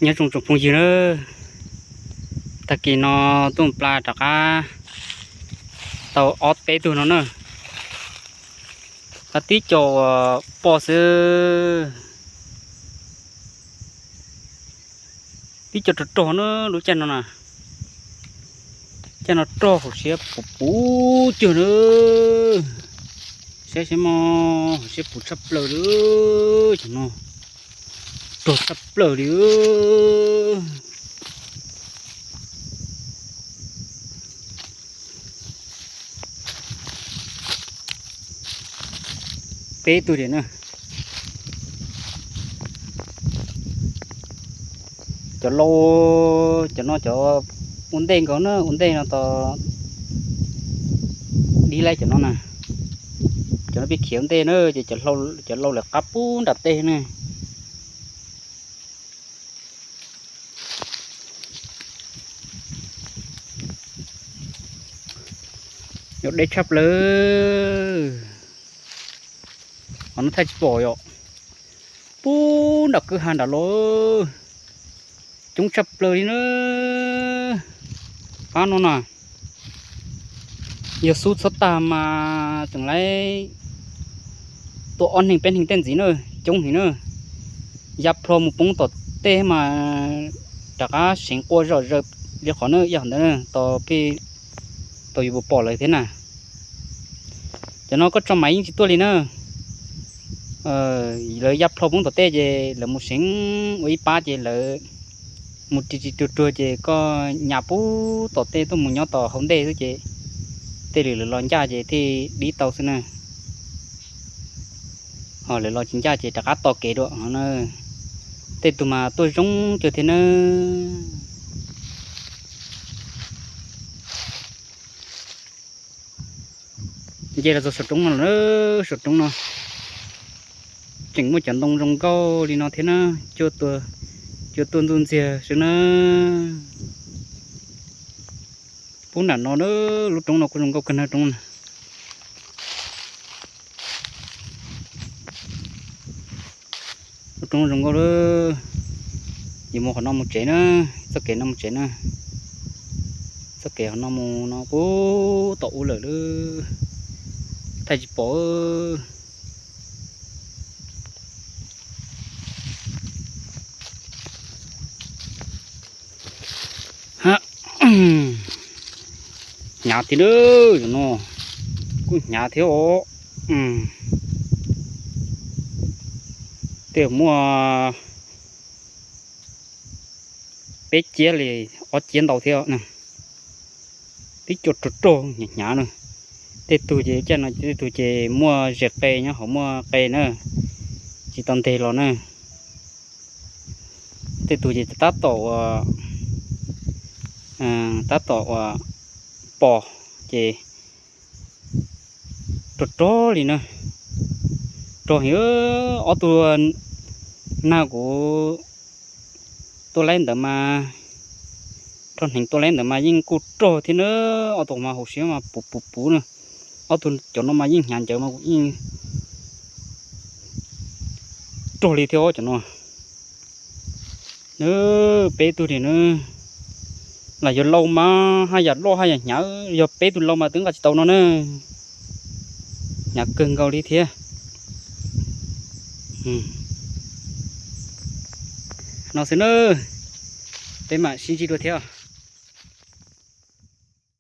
Nyob zoo tsoom phooj ywg na, tag kis no tuaj pla rov qab tau ob peb tug no na, qab tib co poj xwb, tib co rog rog na, lub caij no na, caij no rog hauv siab puv puv cuag na, saib saib mog, hauv siab puv tshaj plaws li, cov no rog tshaj plaws li. Peb tug tiag na. Cov lau, cov no cov ua ntej nkaus na, ua ntej no tos dib laib cov no na. Cov no pib khiav ua ntej na, ces cov lau lawv qab pub nram tej na. Yog deb tshaj plaws, qhov no thaij tsis pom yom. Pub nram kwj ha nram los, coob tshaj plaws li na. Qab no na, yog xub txhob tag mas tseem laib tuaj ob neeg peb neeg tej ntxiv na, coob heev na. Ya plho mus poob tom tej mas rov qab seev quaj zom zaws li qhov na, ib yam ntawd na, tos peb, tos yus puas pom lawv thiab na. Cov no koj tso mas yeej tsis tuaj li na. Lawv ya plho poob tom tej ces lawv mus seev ua ib pab ces lawv mus ris ris ruag ruag ces koj nyas pub tom tej tuaj mus nyob tom hauv ntej xwb ces tej lwm lawv los ncaj ces thiaj dib tau xwb na. Ho lawv los tsis ncaj ces rov qab tos kev dua. Tej tug mas tuaj zoo cuag thiab na. Nce los txog saum roob no lawm, saum roob no tseem muaj cov ntoo zoo nkauj li no thiab na, cua tuaj ntxuj ntxiag xwb na. Pub nram no, lub roob no kuj zoo nkauj kawg na, roob na. Lub roob zoo nkauj lawm. Yus mus qhov no mus tsev na, txoj kev no mus tsev na. Txoj kev qhov no mus no puag tom ub lawm lawm, thaij tsis pom. Hnyav thiab, no kuj hnyav thiab os. Tej muaj peb ciab li ob ciab ntau thiab. Tib co rog rog hnyav hnyav na. Tej tug ces caij no tej tug ces muaj zes qe nyob hauv, muaj qe na, tsis tau nteg los na. Tej tug ces tab tom ua, tab tom ua pos ces rog rog li na. Rog heev, ob tug nag kuv tuaj laib ntawd mas, rog hneev tuaj laib ntawd mas yeej kuj rog thiab na. Ob tug mas hauv siab mas puv puv puv na. Ob tug cov no mas yeej hnyav ncawv mas kuv yeej rog li thiab os cov no. Peb tug li na, lam yog lau mas haj yam loj haj yam hnyav, yog peb tug lau mas twb nqa tsis tau no na. Hnyav kawg nkaus li thiab. No xwb na, peb mam sib ntsib dua thiab.